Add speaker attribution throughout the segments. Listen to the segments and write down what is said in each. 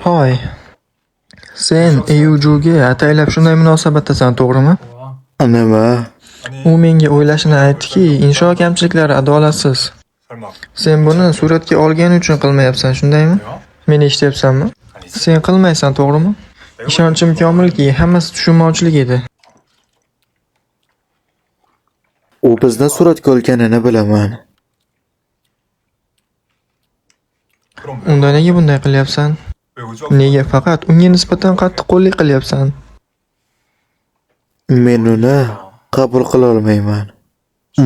Speaker 1: Hoy. Sen Eujuga ataylab shunday munosabatdasan, to'g'rimi?
Speaker 2: Nima?
Speaker 1: U menga o'ylashini aytdiki, insho kamchiliklari adolatsiz. Sen buni suratga olgani uchun qilmayapsan, shundaymi? Meni eshityapsanmi? Sen qilmaysan, to'g'rimi? Ishonchim komilki, hammasi tushunmovchilik edi.
Speaker 2: U bizni suratga olganini bilaman.
Speaker 1: Unda nega bunday qilyapsan? Nega faqat unga nisbatan qattiqqo'llik qilyapsan?
Speaker 2: Men uni qabul qila olmayman.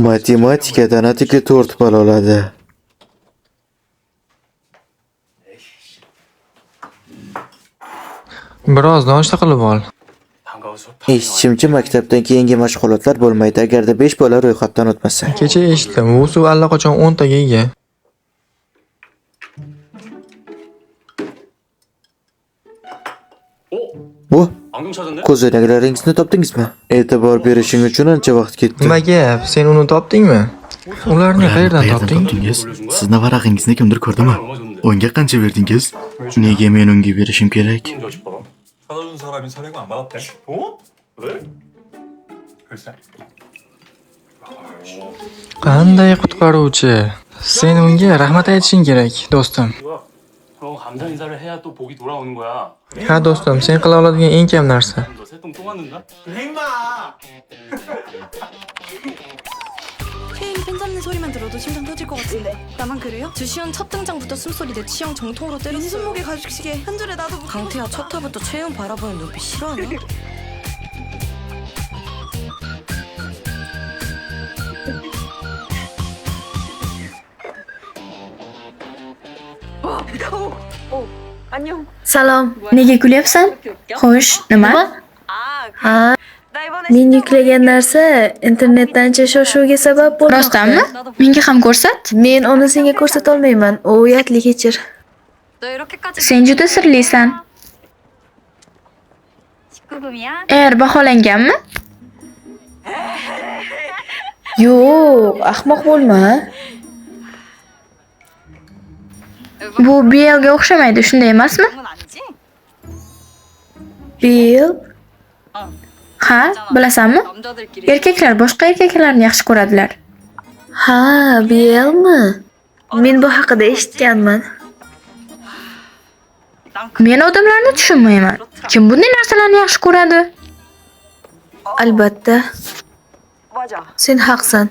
Speaker 2: Matematikadan atigi 4 ball oladi.
Speaker 1: Biroz nonushta qilib ol.
Speaker 2: Eshitishimcha, maktabdan keyingi mashg'ulotlar bo'lmaydi, agarda 5 bola ro'yxatdan o'tmasa.
Speaker 1: Kecha eshitdim, Vusu allaqachon 10 taga ega.
Speaker 2: Bu ko'zoynaklaringizni topdingizmi? E'tibor berishing uchun ancha vaqt ketdi.
Speaker 1: Nima gap? Sen uni topdingmi? Ularni qayerdan topding?
Speaker 3: Topdingiz? Sizni varag'ingizni kimdir ko'rdimi? Unga qancha berdingiz?
Speaker 2: Nega men unga berishim kerak?
Speaker 4: 사다 준 사람이 설레고 안 받았대. 어? 왜? 글쎄.
Speaker 1: Qanday qutqaruvchi? Sen unga rahmat aytishing kerak, do'stim.
Speaker 5: 그럼 감사 인사를 해야 또 복이 돌아오는 거야.
Speaker 1: Ha, do'stim, sen qila oladigan eng kam narsa.
Speaker 5: 너 새똥 또 맞는다?
Speaker 6: 케인 펜 잡는 소리만 들어도 심장 터질 것 같은데 나만 그래요?
Speaker 7: 주시온 첫 등장부터 숨소리 내 취향 정통으로 때렸어.
Speaker 6: 민순목에 가죽시계 한 줄에 나도 묶이고
Speaker 7: 강태야
Speaker 6: 싶다.
Speaker 7: 첫 화부터 최윤 바라보는 눈빛 싫어하냐?
Speaker 8: Salom.
Speaker 9: Nega kulyapsan? Xo'sh, nima?
Speaker 8: Ha, men yuklagan narsa internetda ancha shov-shuvga sabab bo'lmoqda.
Speaker 9: Rostdanmi? Menga ham ko'rsat.
Speaker 8: Men uni senga ko'rsata olmayman. U uyatli, kechir.
Speaker 7: 너 이렇게까지
Speaker 9: Sen juda sirlisan.
Speaker 7: 19금이야?
Speaker 9: Er baholanganmi?
Speaker 8: Yo'q, ahmoq bo'lma.
Speaker 9: Bu BLga o'xshamaydi, shunday emasmi?
Speaker 7: 그건 아니지?
Speaker 8: Bill,
Speaker 9: Ha, bilasanmi?
Speaker 7: 남자들끼리
Speaker 9: Erkaklar boshqa erkaklarni yaxshi ko'radilar.
Speaker 8: Ha, Billmi? Men bu haqida eshitganman.
Speaker 9: Men odamlarni tushunmayman. Kim bunday narsalarni yaxshi ko'radi?
Speaker 8: Albatta, sen haqsan.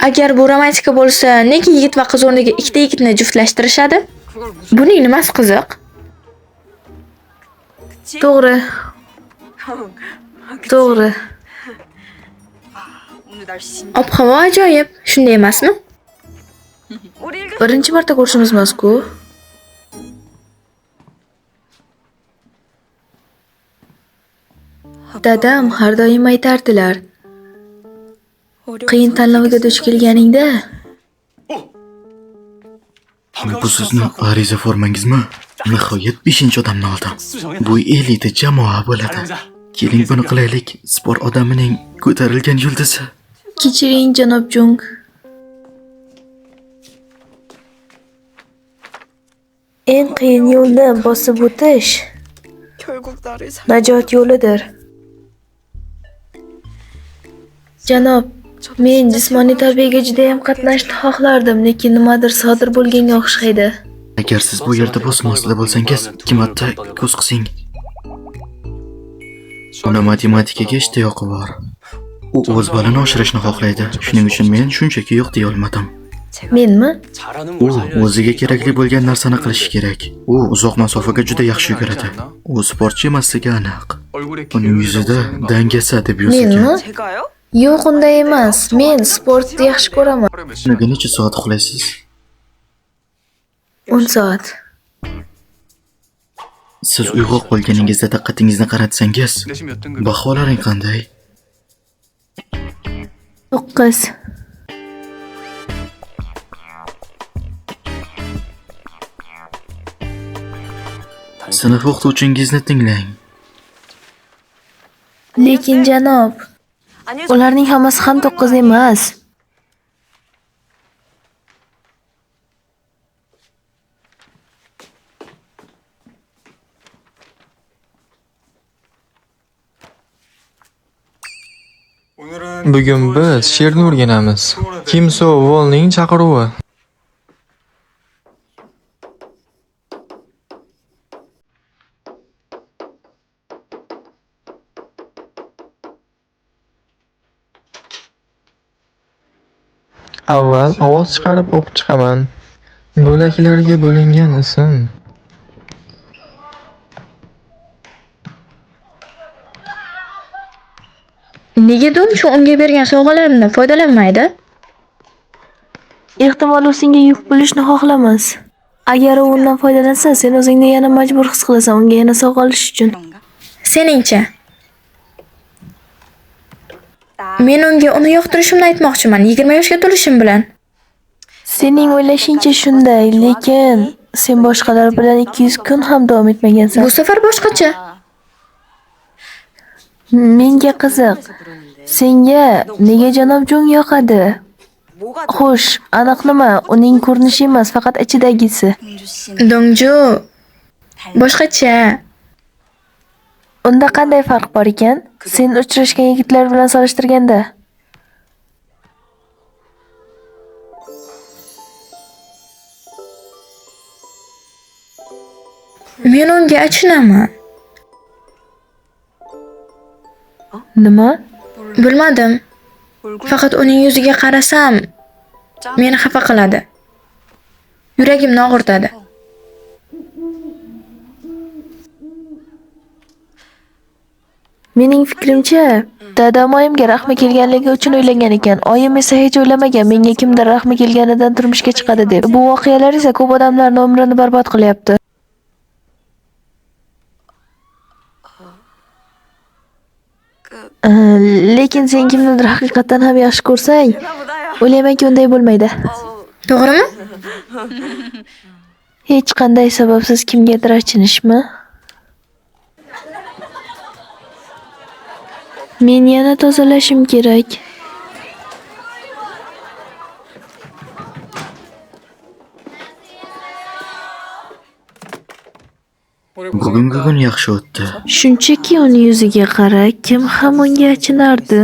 Speaker 9: Agar bu romantika bo'lsa, nega yigit va qiz o'rniga ikkita yigitni juftlashtirishadi? Buning nimasi qiziq?
Speaker 8: To'g'ri. To'g'ri.
Speaker 7: 오늘 날씨
Speaker 9: Ob-havo ajoyib, shunday emasmi?
Speaker 8: Birinchi marta ko'rishimiz emas-ku. Dadam har doim aytardilar. Qiyin tanlovga duch kelganingda
Speaker 3: Bu sizni ariza formangizmi? Nihoyat 5-odamni oldim. Bu elita jamoa bo'ladi. Keling buni qilaylik. Sport odamining ko'tarilgan yulduzi.
Speaker 8: Kechiring, janob Jung. Eng qiyin yo'lni bosib o'tish
Speaker 6: 결국 나를 살
Speaker 8: najot yo'lidir. Janob, men jismoniy tarbiyaga judayam qatnashni xohlardim, lekin nimadir sodir bo'lganga o'xshaydi.
Speaker 3: Agar siz bu yerda bosim ostida bo'lsangiz, ikki marta ko'z qising. Uni matematikaga ishtiyoqi bor. U o'z balini oshirishni xohlaydi. Shuning uchun men shunchaki yo'q deya olmadim.
Speaker 8: Menmi?
Speaker 5: 잘하는
Speaker 3: U
Speaker 5: 걸 살려야
Speaker 3: o'ziga kerakli bo'lgan narsani qilishi kerak. U uzoq masofaga juda yaxshi yuguradi. U sportchi emasligi aniq. Uning yuzida dangasa deb yozilgan.
Speaker 8: Menmi?
Speaker 6: 제가요?
Speaker 8: Yo'q, unday emas. Men sportni yaxshi ko'raman.
Speaker 3: Kuniga necha soat uxlaysiz?
Speaker 8: 10 soat.
Speaker 3: Siz uyg'oq bo'lganingizda diqqatingizni qaratsangiz, baholaring qanday?
Speaker 8: 9.
Speaker 3: Sinf o'qituvchingizni tinglang.
Speaker 8: Lekin janob, ularning hammasi ham 9 emas.
Speaker 1: Bugun biz she'rni o'rganamiz. Kim So Volning chaqiruvi. Avval ovoz chiqarib o'qib chiqaman. Bo'laklarga bo'lingan ism.
Speaker 9: Nega Dongchu unga bergan sovg'alarimdan foydalanmaydi?
Speaker 8: Ehtimol u senga yuk bo'lishni xohlamas. Agar u undan foydalansa, sen o'zingni yana majbur his qilasan unga yana sovg'a olish uchun.
Speaker 9: Seningcha? Men unga uni yoqtirishimni aytmoqchiman, 20 yoshga to'lishim bilan.
Speaker 8: Sening o'ylashingcha shunday, lekin sen boshqalar bilan 200 kun ham davom etmagansan.
Speaker 9: Bu safar boshqacha.
Speaker 8: Menga qiziq. Senga nega janob Jung yoqadi? Xo'sh, aniq nima? Uning ko'rinishi emas, faqat ichidagisi.
Speaker 9: Dongju boshqacha.
Speaker 8: Unda qanday farq bor ekan? Sen uchrashgan yigitlar bilan solishtirganda.
Speaker 9: Men unga achinaman.
Speaker 8: Nima?
Speaker 9: Bilmadim. Faqat uning yuziga qarasam, meni xafa qiladi. Yuragimni og'ritadi.
Speaker 8: Mening fikrimcha, dadam oyimga rahmi kelganligi uchun uylangan ekan. Oyim esa hech o'ylamagan menga kimdir rahmi kelganidan turmushga chiqadi deb. Bu voqealar esa ko'p odamlarning umrini barbod qilyapti. Lekin sen kimnidir haqiqatan ham yaxshi ko'rsang, o'ylaymanki unday bo'lmaydi.
Speaker 9: To'g'rimi?
Speaker 8: Hech qanday sababsiz kimgadir achinishmi? Men yana tozalashim kerak.
Speaker 3: Bugungi kun yaxshi o'tdi.
Speaker 8: Shunchaki uni yuziga qara, kim ham unga achinardi?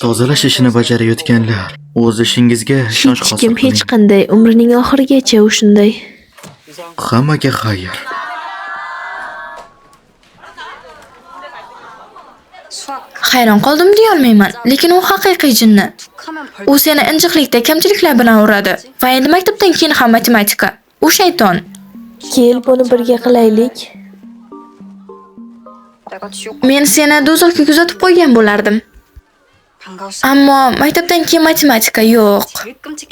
Speaker 3: Tozalash ishini bajarayotganlar, o'z ishingizga ishonch
Speaker 8: Hech
Speaker 3: hosil
Speaker 8: kim hech
Speaker 3: qiling.
Speaker 8: qanday umrining oxirigacha u shunday.
Speaker 3: Hammaga xayr.
Speaker 9: Hayron qoldim deya olmayman, lekin u haqiqiy jinni. U seni injiqlikda kamchiliklar bilan uradi va endi maktabdan keyin ham matematika. U shayton.
Speaker 8: Kel, buni birga qilaylik.
Speaker 9: Men seni do'zaxga kuzatib qo'ygan bo'lardim. Ammo maktabdan keyin matematika yo'q.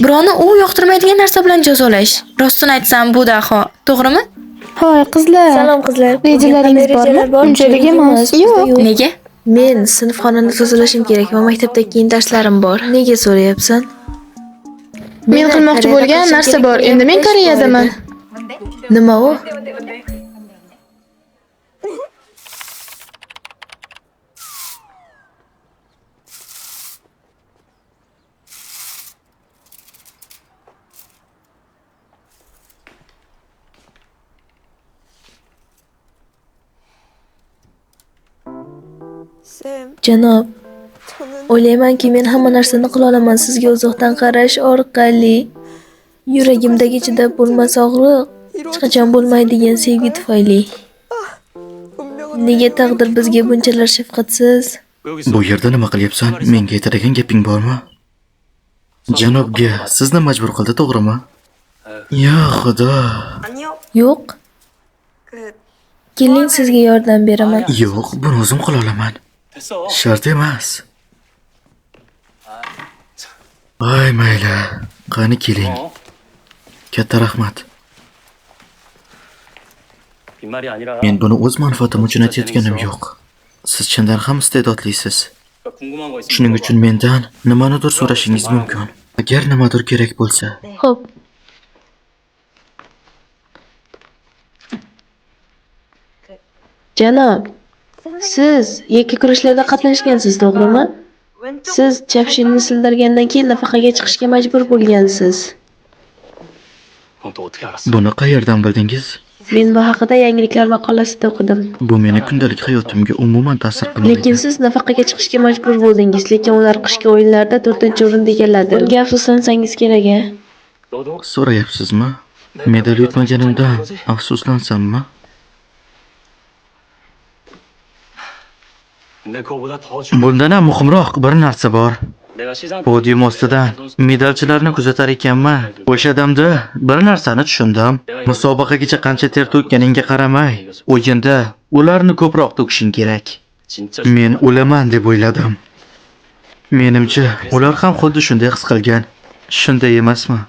Speaker 9: Birovni u yoqtirmaydigan narsa bilan jazolash. Rostini aytsam, bu daho, to'g'rimi?
Speaker 10: Hoy qizlar.
Speaker 8: Salom qizlar.
Speaker 10: Rejalaringiz
Speaker 8: Rejalar
Speaker 10: bormi? Unchalik emas. Yo'q.
Speaker 9: Nega?
Speaker 8: Men sinfxonani tozalashim kerak va maktabda keyin darslarim bor. Nega so'rayapsan?
Speaker 10: Men qilmoqchi
Speaker 8: Koreyada
Speaker 10: bo'lgan
Speaker 8: qilishim
Speaker 10: narsa
Speaker 8: kerak
Speaker 10: bor.
Speaker 8: bo'lgan
Speaker 10: Endi men
Speaker 8: ish bor
Speaker 10: Koreyadaman.
Speaker 8: edi. Nima u? Janob, o'ylaymanki, men hamma narsani qila olaman. Sizga uzoqdan qarash orqali yuragimdagi chidab bo'lmas og'riq, hech qachon bo'lmaydigan sevgi tufayli. Nega taqdir bizga bunchalar shafqatsiz?
Speaker 3: Bu yerda nima qilyapsan? Menga aytadigan gaping bormi? Janobga sizni majbur qildi, to'g'rimi? Ya Xudo.
Speaker 8: Yo'q. Keling, sizga yordam beraman.
Speaker 3: Yo'q, buni o'zim qila olaman. Shart emas. Ay, mayli. Qani keling. Katta rahmat. Men buni o'z manfaatim uchun aytayotganim yo'q. Siz chindan ham iste'dodlisiz. Shuning uchun mendan nimanidir so'rashingiz mumkin. Agar nimadir kerak bo'lsa.
Speaker 8: Xo'p. Janob, siz yakka kurashlarda qatnashgansiz, to'g'rimi? Siz chap shinni sindirgandan keyin nafaqaga chiqishga majbur bo'lgansiz.
Speaker 3: Buni qayerdan bildingiz?
Speaker 8: Men bu haqida yangiliklar maqolasida o'qidim.
Speaker 3: Bu meni kundalik hayotimga umuman ta'sir
Speaker 8: Lekin
Speaker 3: qilmaydi.
Speaker 8: siz nafaqaga chiqishga majbur bo'ldingiz, lekin ular qishki o'yinlarda 4-o'rinni egalladi. Bunga afsuslansangiz kerak-a?
Speaker 5: 너도
Speaker 3: So'rayapsizmi? Medal yutmaganimdan afsuslansammi?
Speaker 5: 근데 그거보다 더 중요한
Speaker 3: Bundan ham muhimroq bir narsa bor.
Speaker 5: 내가 시상
Speaker 3: Podium ostidan medalchilarni kuzatar ekanman. O'sha damda bir narsani tushundim. Musobaqagacha qancha ter to'kkaningga qaramay, o'yinda ularni ko'proq to'kishing kerak.
Speaker 5: 진짜
Speaker 3: Men o'laman deb o'yladim. Menimcha, ular ham xuddi shunday his qilgan. Shunday emasmi?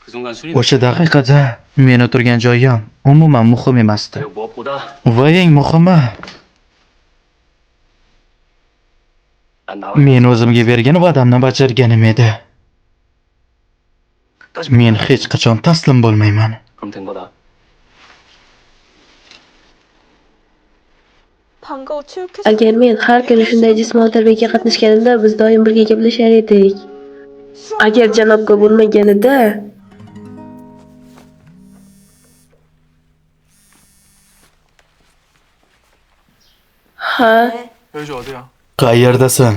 Speaker 5: 그 순간 순위
Speaker 3: O'sha daqiqada men o'tirgan joyim umuman muhim emasdi.
Speaker 5: 그리고 무엇보다
Speaker 3: Va eng muhimi,
Speaker 5: 난 나와
Speaker 3: men o'zimga bergan va'damni bajarganim edi. Men hech qachon taslim bo'lmayman.
Speaker 5: 그럼 된 거다.
Speaker 6: 방과 후 체육회
Speaker 8: Agar men har kuni shunday jismoniy tarbiyaga qatnashganimda, biz doim birga gaplashar edik. Agar janobga bo'lmaganida, ha,
Speaker 4: 여주 어디야?
Speaker 3: Qayerdasan?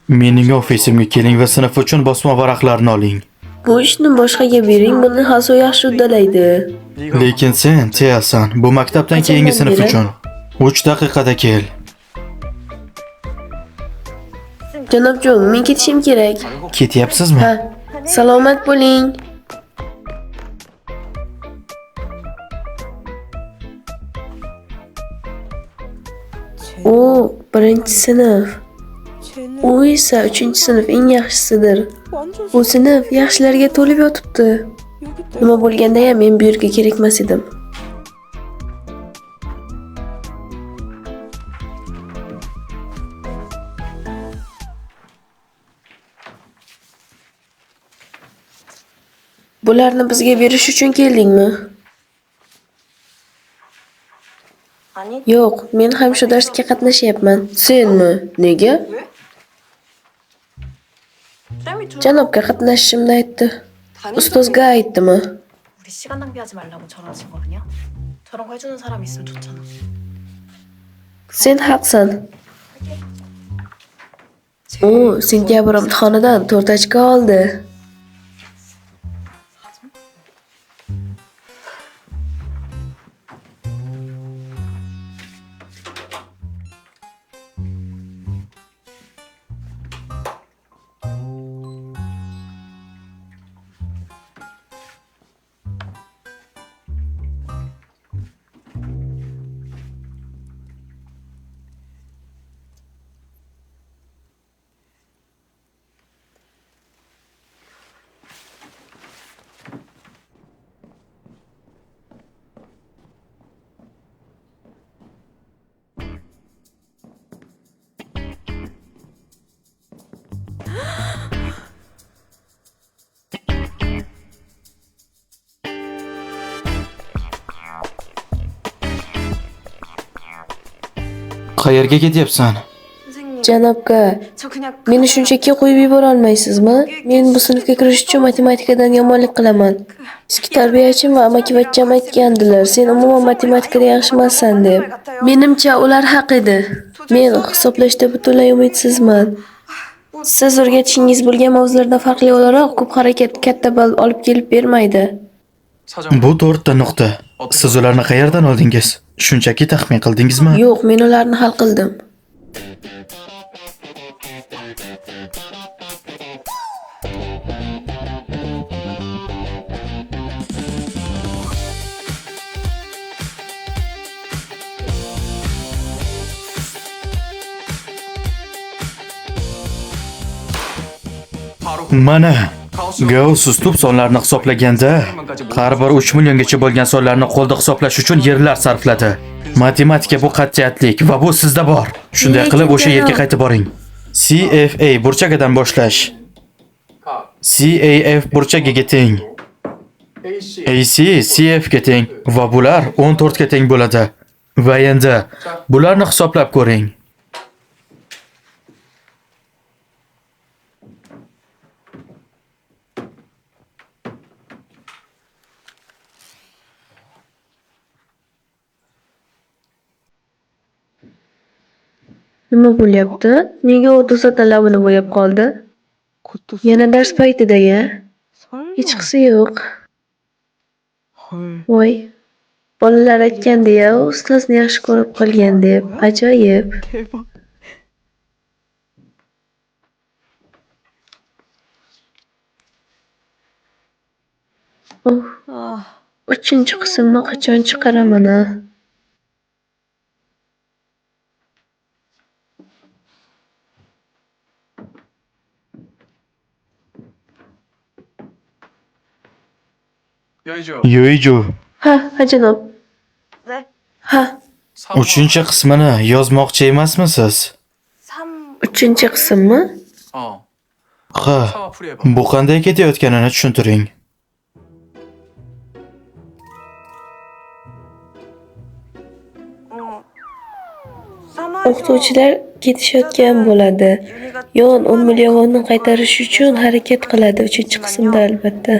Speaker 3: Mening ofisimga keling va sinf uchun bosma varaqlarni oling.
Speaker 8: bu ishni boshqaga bering, buni Haso yaxshi uddalaydi.
Speaker 3: Lekin sen Tiasan, bu maktabdan keyingi sinf uchun. 3 daqiqada kel.
Speaker 8: Janob Jung, men ketishim kerak.
Speaker 3: Ketyapsizmi?
Speaker 8: Ha, salomat bo'ling. U 1-sinf. U esa 3-sinf eng yaxshisidir. Bu sinf yaxshilarga to'lib yotibdi. Nima bo'lganda-ham men bu yerga kerakmas edim. Bularni bizga berish uchun keldingmi? Yo'q, men ham shu darsga qatnashyapman. Senmi? Nega? Janobga qatnashishimni aytdi. Ustozga aytdimi?
Speaker 6: 우리 시간 낭비하지 말라고 전화하신 거 아니야? 저런 거 해주는 사람 있으면 좋잖아.
Speaker 8: Sen haqsan. U sentyabr imtihonidan 4 ochko oldi.
Speaker 3: Qayerga ketyapsan?
Speaker 6: 선생님,
Speaker 8: Janobga,
Speaker 6: 저 그냥
Speaker 8: meni shunchaki qo'yib yubora olmaysizmi? Men bu sinfga kirish uchun matematikadan yomonlik qilaman. Eski tarbiyachim va amakivachcham aytgandilar, sen umuman matematikada yaxshi emassan deb. Menimcha ular haq edi. Men hisoblashda butunlay umidsizman. Siz o'rgatishingiz bo'lgan mavzulardan farqli o'laroq ko'p harakat katta ball olib kelib bermaydi.
Speaker 3: Bu 4 ta nuqta. Siz ularni qayerdan oldingiz? Shunchaki taxmin qildingizmi?
Speaker 8: Yo'q, men ularni hal qildim.
Speaker 3: Mana Gauss uslub sonlarni hisoblaganda har bir 3 milliongacha bo'lgan sonlarni qo'lda hisoblash uchun yerlar sarfladi. Matematika bu qat'iyatlik va bu sizda bor. Shunday qilib o'sha yerga qaytib boring. CFA burchagidan boshlash. CAF burchagiga teng. AC CF ga teng va bular 14 ga teng bo'ladi. Va endi bularni hisoblab ko'ring.
Speaker 8: Nima bo'lyapti? Nega u to'satdan labini bo'yab qoldi? Yana dars paytida-ya? Hechqisi yo'q. Voy, bolalar aytgandi-ya, u ustozni yaxshi ko'rib qolgan deb. Ajoyib. Oh, 3-qismni qachon chiqaraman-a?
Speaker 3: Yuiju,
Speaker 8: Ha, ha janob. Ha,
Speaker 3: 3-qismini yozmoqchi emasmisiz?
Speaker 8: 3-qismmi?
Speaker 3: Ha, bu qanday ketayotganini tushuntiring.
Speaker 8: O'qituvchilar ketishayotgan bo'ladi. Yon 10 million vonni qaytarish uchun harakat qiladi 3-qismda albatta.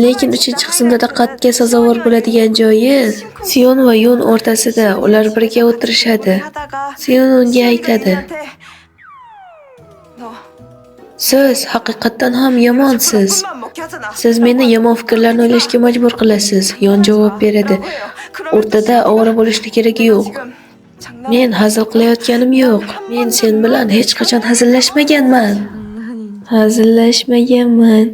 Speaker 8: Lekin 3-qismda diqqatga sazovor bo'ladigan joyi Sion va Yon o'rtasida ular birga o'tirishadi. Sion unga aytadi: "Siz haqiqatdan ham yomonsiz. Siz meni yomon fikrlarni o'ylashga majbur qilasiz." Yon javob beradi: "O'rtada ovora bo'lishni keragi yo'q. Men hazil qilayotganim yo'q. Men sen bilan hech qachon hazillashmaganman. Hazillashmaganman."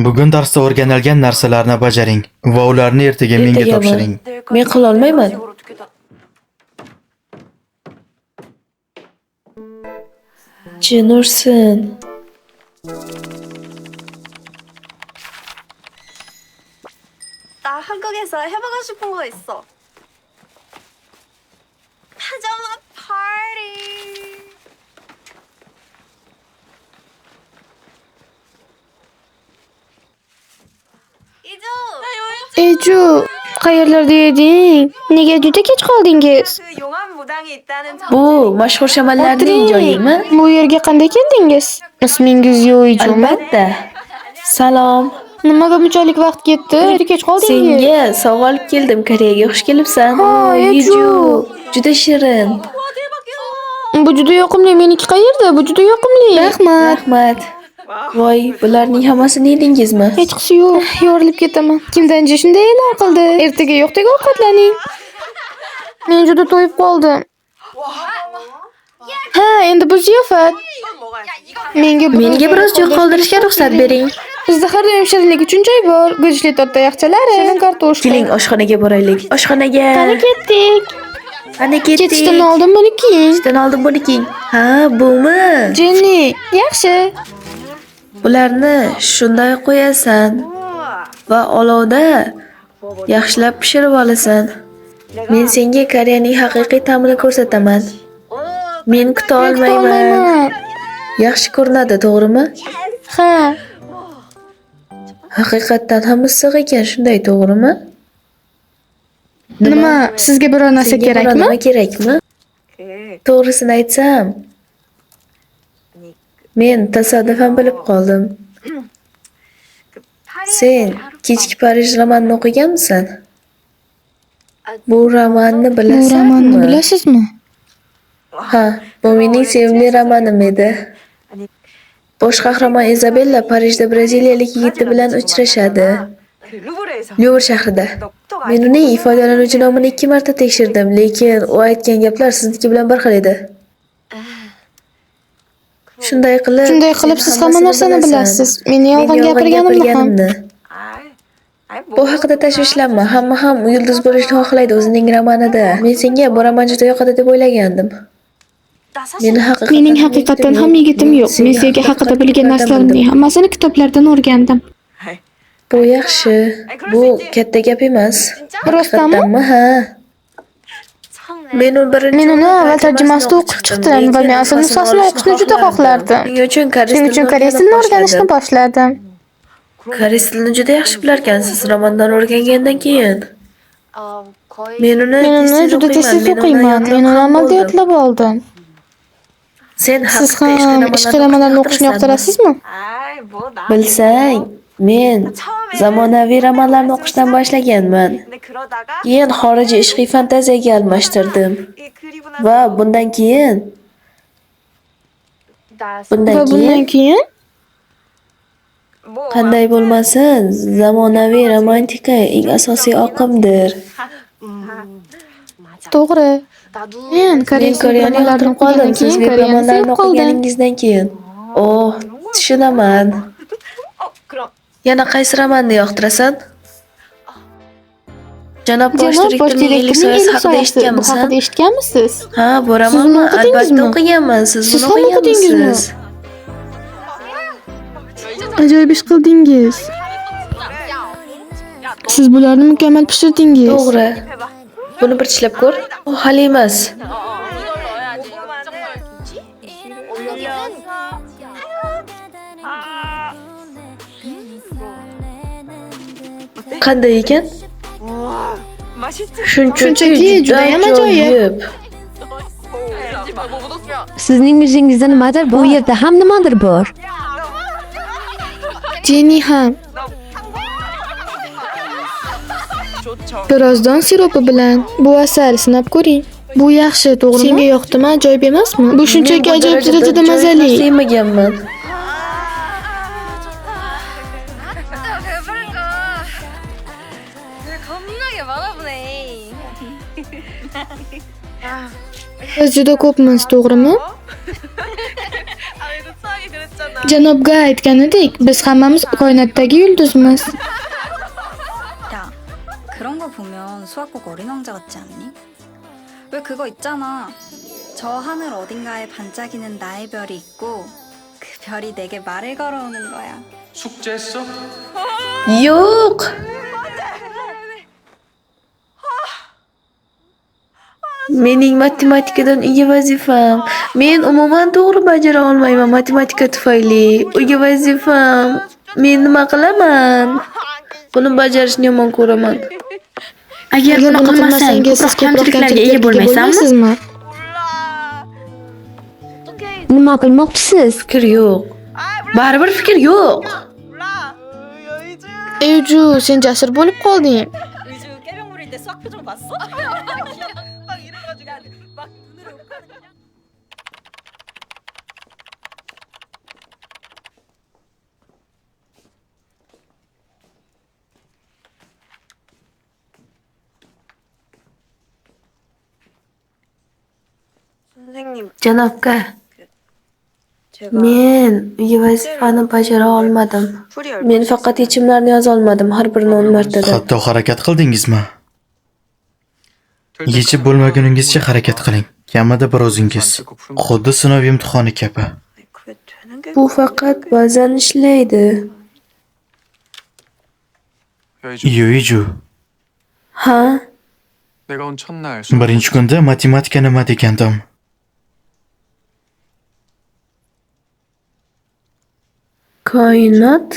Speaker 3: Bugun darsda o'rganilgan narsalarni bajaring va ularni ertaga menga
Speaker 8: Ertagami?
Speaker 3: topshiring.
Speaker 8: Men qila olmayman. Jin ursin.
Speaker 7: 나 한국에서 해보고 싶은 거 있어. 파자마 파티.
Speaker 10: Eju, qayerlarda eding? Nega juda kech qoldingiz?
Speaker 8: Bu mashhur shamanlarning joyimi?
Speaker 10: Bu yerga qanday keldingiz? Ismingiz Yoijumi?
Speaker 8: Albatta. Salom.
Speaker 10: Nimaga bunchalik vaqt ketdi? Juda kech qoldingiz.
Speaker 8: Senga sovg'a olib keldim. Koreyaga xush kelibsan.
Speaker 10: Ha, Eju.
Speaker 8: Juda shirin.
Speaker 10: Bu juda yoqimli. Meniki qayerda? Bu juda yoqimli. Rahmat.
Speaker 8: Rahmat. Voy, bularning hammasini yedingizmi?
Speaker 10: Hechqisi yo'q. Yorilib ketaman. Kimdanji shunday e'lon qildi. Ertaga yo'qdek ovqatlaning. Men juda to'yib qoldim. Ha, endi bu ziyofat. Menga
Speaker 9: biroz joy qoldirishga ruxsat bering.
Speaker 10: Bizda har doim shirinlik uchun joy bor. Go'shtli tort tayoqchalari, shirin kartoshka.
Speaker 8: Keling, oshxonaga boraylik. Oshxonaga.
Speaker 10: Qani ketdik.
Speaker 8: Qani ketdik.
Speaker 10: Ketishdan oldin buni kiying.
Speaker 8: Ketishdan oldin buni kiying. Ha, bumi?
Speaker 10: Jenni, yaxshi.
Speaker 8: Bularni shunday qo'yasan va olovda yaxshilab pishirib olasan. Men senga Koreyaning haqiqiy ta'mini ko'rsataman. Men kuta olmayman. Yaxshi ko'rinadi, to'g'rimi?
Speaker 10: Ha.
Speaker 8: Haqiqatdan ham issiq ekan, shunday to'g'rimi?
Speaker 10: Nima, sizga biror narsa
Speaker 8: Senga biror
Speaker 10: kerakmi?
Speaker 8: nima kerakmi? To'g'risini aytsam, men tasodifan bilib qoldim. Sen Kechki Parij romanini o'qiganmisan? Bu romanni
Speaker 10: Bu
Speaker 8: bilasanmi?
Speaker 10: romanni bilasizmi?
Speaker 8: Ha, bu mening sevimli romanim edi. Bosh qahramon Izabella Parijda braziliyalik yigiti bilan uchrashadi. Lyuvr shahrida. Men uning ifodalanuvchi nomini 2 marta tekshirdim, lekin u aytgan gaplar sizniki bilan bir xil edi. Shunday qilib,
Speaker 10: siz hamma narsani bilasiz. Meni yolg'on gapirganimni ham.
Speaker 8: Bu haqida tashvishlanma. Hamma ham yulduz bo'lishni xohlaydi o'zining romanida. Men senga bu roman juda yoqadi deb o'ylagandim.
Speaker 10: Mening haqiqatdan ham yigitim yo'q. Men sevgi haqida bilgan narsalarimning hammasini kitoblardan o'rgandim.
Speaker 8: Bu yaxshi. Bu katta gap emas.
Speaker 10: Rostdanmi?
Speaker 8: Haqiqatdanmi? Ha. Men
Speaker 10: uni avval tarjimasida o'qib chiqdim va men asl nusxasini o'qishni juda xohlardim.
Speaker 8: Shuning uchun koreys
Speaker 10: Shuning uchun koreys tilini o'rganishni boshladim.
Speaker 8: Koreys tilini juda yaxshi bilarkansiz, romandan o'rgangandan keyin. Men uni
Speaker 10: Men uni
Speaker 8: tez-tez
Speaker 10: juda tez-tez
Speaker 8: o'qiyman.
Speaker 10: o'qiyman. Men uni amalda yodlab oldim.
Speaker 8: Sen
Speaker 10: Siz
Speaker 8: haqiqiy
Speaker 10: ham ishqiy romanlarni o'qishni yoqtirasizmi?
Speaker 8: Bilsang, men zamonaviy romanlarni o'qishdan boshlaganman. Keyin xorijiy ishqiy fantaziyaga almashtirdim. Va bundan keyin
Speaker 10: Va bundan keyin
Speaker 8: qanday bo'lmasin, zamonaviy romantika eng asosiy oqimdir.
Speaker 10: To'g'ri. Men
Speaker 8: Men
Speaker 10: koreys
Speaker 8: Koreyani
Speaker 10: romanlarini
Speaker 8: yoqtirib qoldim,
Speaker 10: o'qigandan
Speaker 8: siz
Speaker 10: keyin
Speaker 8: web
Speaker 10: Koreyani
Speaker 8: romanlarini
Speaker 10: sevib qoldim.
Speaker 8: o'qiganingizdan keyin. Oh, tushunaman. Yana qaysi romanni yoqtirasan? Janob bosh
Speaker 10: Janob bosh
Speaker 8: direktorning
Speaker 10: direktorning
Speaker 8: ellik soyasi
Speaker 10: ellik
Speaker 8: haqida
Speaker 10: soyasi. Bu
Speaker 8: eshitganmisan?
Speaker 10: haqida eshitganmisiz?
Speaker 8: Ha, bu
Speaker 10: Siz uni
Speaker 8: romanmi? Albatta
Speaker 10: o'qidingizmi?
Speaker 8: o'qiganman. Siz
Speaker 10: Siz
Speaker 8: buni
Speaker 10: ham o'qidingizmi?
Speaker 8: o'qiganmisiz?
Speaker 10: Ajoyib ish qildingiz. Siz bularni mukammal pishirdingiz.
Speaker 8: To'g'ri. Buni bir tishlab ko'r. U hali emas. Qanday ekan?
Speaker 10: Shunchaki judayam ajoyib.
Speaker 11: Sizning yuzingizda nimadir bor. Bu yerda ham nimadir bor.
Speaker 10: Jenny ham. Birozdan siropi bilan. Bu asal, sinab ko'ring. Bu yaxshi, to'g'rimi? Senga yoqdimi? Ajoyib emasmi? Bu shunchaki
Speaker 8: Men bu
Speaker 10: ajoyib
Speaker 8: darajada
Speaker 10: darajada
Speaker 8: ajoyib
Speaker 10: mazali.
Speaker 8: narsa yemaganman.
Speaker 10: Biz juda ko'pmiz, to'g'rimi? Janob Ga aytganidek, biz hammamiz koinotdagi yulduzmiz.
Speaker 7: 야, 그런 거 보면 수학 꼭 어린 왕자 같지 않니? 왜 그거 있잖아. 저 하늘 어딘가에 반짝이는 나의 별이 있고 그 별이 내게 말을 걸어오는 거야.
Speaker 5: 숙제했어?
Speaker 8: Yo'q. Mening matematikadan uyga vazifam. Men umuman to'g'ri bajara olmayman matematika tufayli. Uyga vazifam. Men nima qilaman? Buni bajarishni yomon ko'raman.
Speaker 9: Agar
Speaker 10: Agar
Speaker 9: buni
Speaker 10: buni
Speaker 9: qilmasang,
Speaker 10: qilmasangiz,
Speaker 9: ko'proq
Speaker 10: siz ko'proq
Speaker 9: kamchiliklarga ega
Speaker 10: kamchiliklarga
Speaker 9: bo'lmaysanmi?
Speaker 10: bo'lmaysizmi?
Speaker 11: Nima qilmoqchisiz?
Speaker 8: Fikr yo'q. Baribir fikr yo'q.
Speaker 10: Eyju, sen jasur bo'lib qolding.
Speaker 7: 의주 깨병 부릴 때 수학 표정 봤어? 막 이래가지고 막 눈으로 욕하는 그냥.
Speaker 8: Janob Ga, men uyga vazifani bajara olmadim. Men faqat yechimlarni yoza olmadim, har birini 10 martadan.
Speaker 3: Hatto harakat qildingizmi? Yechib bo'lmaguningizcha harakat qiling. Kamida bir o'zingiz. Xuddi sinov imtihoni kabi.
Speaker 8: Bu faqat ba'zan ishlaydi.
Speaker 3: Yuiju,
Speaker 8: Ha?
Speaker 4: 내가 온 첫날
Speaker 3: birinchi kunda matematika nima degandim?
Speaker 8: Koinot?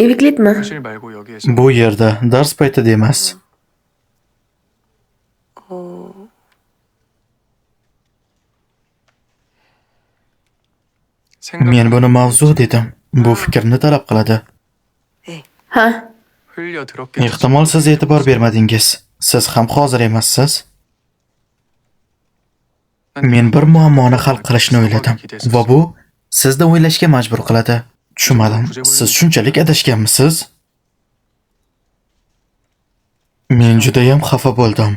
Speaker 8: Evklidmi?
Speaker 4: 교실 말고 여기에서
Speaker 3: Bu yerda dars paytida emas.
Speaker 4: 생각
Speaker 3: Men buni mavzu dedim. Bu fikrni talab qiladi.
Speaker 8: Ha?
Speaker 4: 흘려 들었겠지.
Speaker 3: Ehtimol siz e'tibor bermadingiz. Siz ham hozir emassiz. Men bir muammoni hal qilishni o'yladim va bu sizni o'ylashga majbur qiladi. Tushunmadim. Siz shunchalik adashganmisiz? Men judayam xafa bo'ldim.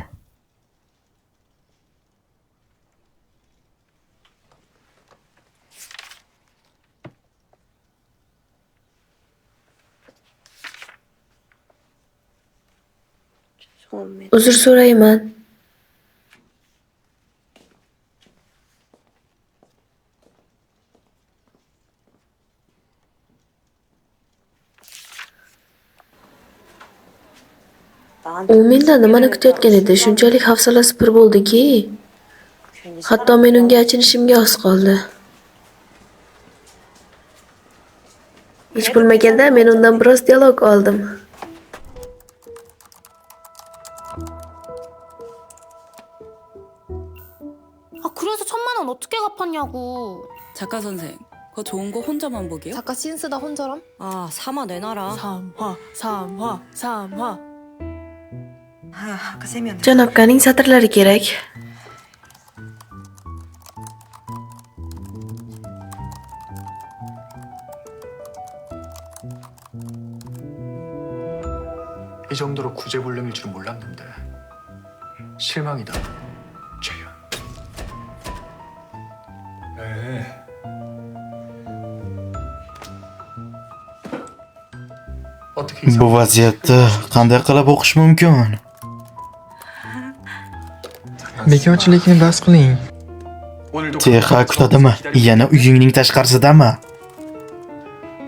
Speaker 8: Uzr so'rayman. U mendan nimani kutayotgan edi? Shunchalik hafsalasi pir bo'ldiki, hatto men unga achinishimga oz qoldi. Hech bo'lmaganda men undan biroz dialog oldim.
Speaker 6: 아, 그래서 1,000만 원 어떻게 갚았냐고.
Speaker 7: 작가 선생, 그거 좋은 거 혼자만 보게요?
Speaker 6: 작가 신 쓰다 혼자람?
Speaker 7: 아, 3화 내놔라.
Speaker 6: 3화, 3화, 3화.
Speaker 8: Janobkaning satrlari kerak.
Speaker 4: 이 정도로 구제불능일 줄은 몰랐는데 실망이다. 재현. 네. 어떻게
Speaker 3: Bu vaziyatda qanday qilib o'qish mumkin?
Speaker 1: Bekorchilikni bas qiling.
Speaker 4: 오늘도
Speaker 3: Teha kutadimi? Yana uyingning tashqarisidami?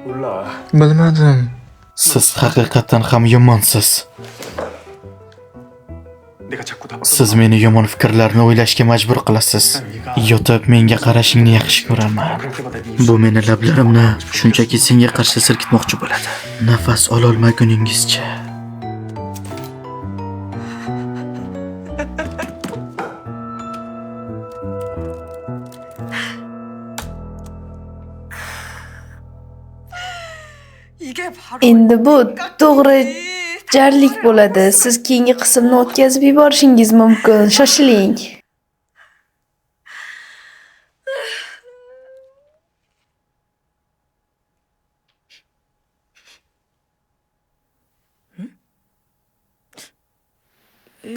Speaker 4: 몰라.
Speaker 1: Bilmadim.
Speaker 3: Siz haqiqatan ham yomonsiz.
Speaker 4: 내가 자꾸 답.
Speaker 3: Siz meni yomon fikrlarni o'ylashga majbur qilasiz. Yotib menga qarashingni yaxshi ko'raman. Bu meni lablarimni shunchaki senga qarshi silkitmoqchi bo'ladi. Nafas ololmaguningizcha.
Speaker 8: Endi bu to'g'ri jarlik bo'ladi. Siz keyingi qismni o'tkazib yuborishingiz mumkin. Shoshiling.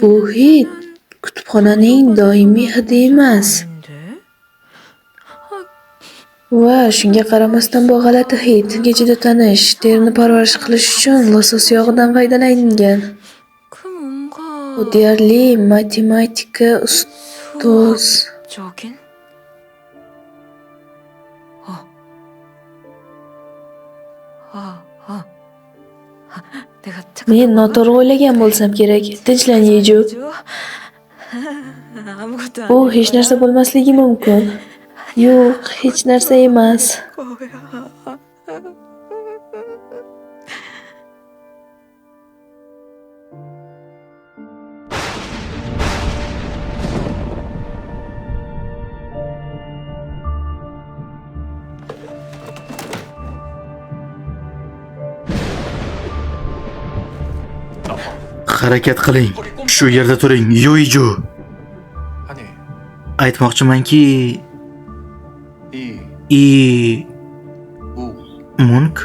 Speaker 8: Bu hid kutubxonaning doimiy hidi emas. Va shunga qaramasdan bu g'alati hid menga juda tanish. Terini parvarish qilish uchun losos yog'idan foydalangan. U deyarli matematika ustoz. Men noto'g'ri o'ylagan bo'lsam kerak. Tinchlan, Yeju. Bu hech narsa bo'lmasligi mumkin. Yo'q, hech narsa emas.
Speaker 3: Harakat qiling. Shu yerda turing, Yuiju.
Speaker 4: 아니,
Speaker 3: Aytmoqchimanki,
Speaker 4: 이
Speaker 3: I
Speaker 4: 우
Speaker 3: Munk